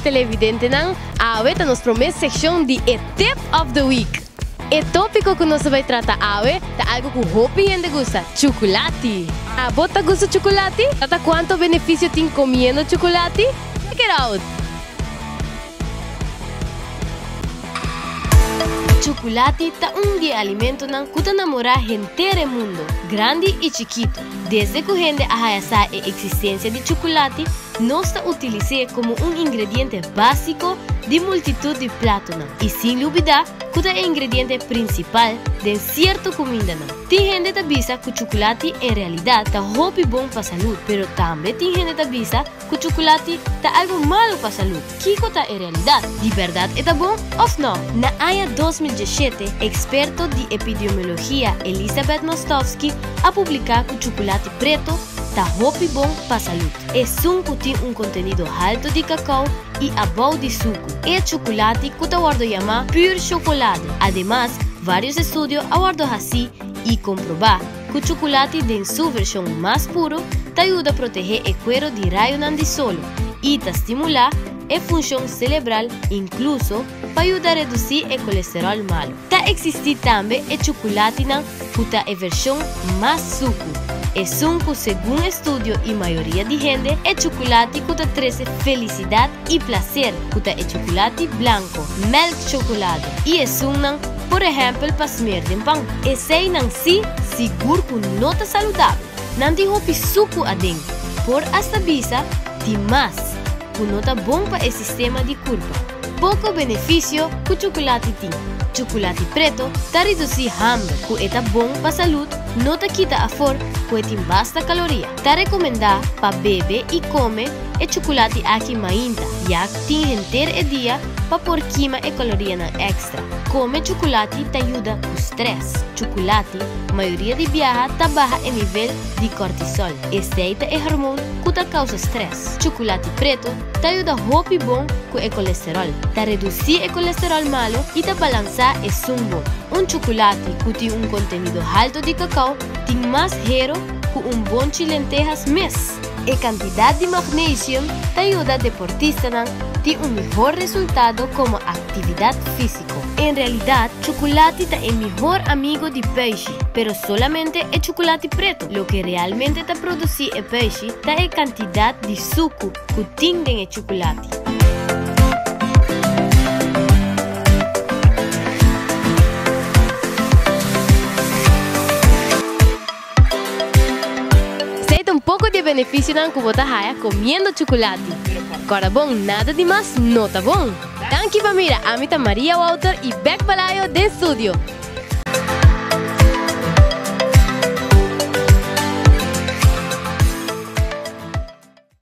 televidentenan, awe ta nos prome seccion di e Tip of the Week. E topico cu nos ta bay trata awe ta algo cu hopi hende gusta, chuculati. Abo ta gusta chuculati? Ta cuanto beneficio tin comiendo chuculati? Check it out! Chuculati ta un di e alimentonan cu ta namora henter e mundo, grandi y chikito. Desde cu hende a haya sa e existencia di chuculati, nos ta utilis'é como un ingrediente basico di multitud di platonan y sin lubida cu ta e ingrediente principal den cierto cumindanan. Tin hende ta bisa cu chuculati en realidad ta hopi bon pa salud, pero tambe tin hende ta bisa Ku chukulati ta algu malu pa salú. Kiko ta e realidat? Di bèrdat e ta bon òf nò? Na aña 2017, eksperto di epidemiologia Elizabeth Mostofsky a publiká ku chukulati preto ta hopi bon pa salú. Esun ku tin un kontenido haltu di kakou i abou di suku. E chukulati ku ta wòrdu yamá pure chocolade. Ademas, vários estudio a wòrdu hasí i komprobá Ku chukulati den su vershon mas puru ta yuda protehé e kuero di rayonan di solo i ta stimulá e funshon selebral inkluso pa yuda redusí e kolesteròl malu. Ta eksistí tambe e chukulatinan ku ta e vershon mas suku, esun ku segun estudio i mayoria di hende e chukulati ku ta trese felisidat i plaser ku ta e chukulati blanko, melkchokolade, i esunnan por ehèmpel pa smer den pan. Eseinan sí sigur ku no ta saludabel. Nan tin hopi suku aden, por asta bisa di mas, ku no ta bon pa e sistema di kurpa. Poko benefisio ku chukulati tin. Chukulati preto ta redusí hamber, ku e ta bon pa salud, no ta kita afor ku e tin basta kaloria. Ta rekomendá pa bebe i kome e chukulati aki mainta, ya tin henter e dia pa por kima e kalorianan èkstra. Kome chukulati ta yuda ku strès. Chukulati, mayoria di biaha ta baha e nivel di kòrtisòl, esei ta e hormon ku ta kousa strès. Chukulati pretu ta yuda hopi bon ku e kolesteròl, ta redusí e kolesteròl malu i ta balansá esun bon. Un chukulati ku tin un kontenido haltu di kakou tin mas hero ku un bonchi lentehas mes. E kantidat di magnesium ta yuda deportistanan tin un mihor resultado komo aktividat físiko. En realidat, chukulati ta e mihor amigo di peishi, pero solamente e chukulati pretu. Loke realmente ta produsí e peishi ta e kantidat di suku ku tin den e chukulati. Esei ta un poko di e benefisionan ku bo ta haya komiendo chukulati. Kòrda bon, nada di mas no ta bon! Danki pa mira, ami ta Maria Wouter i bèk Balayo den studio.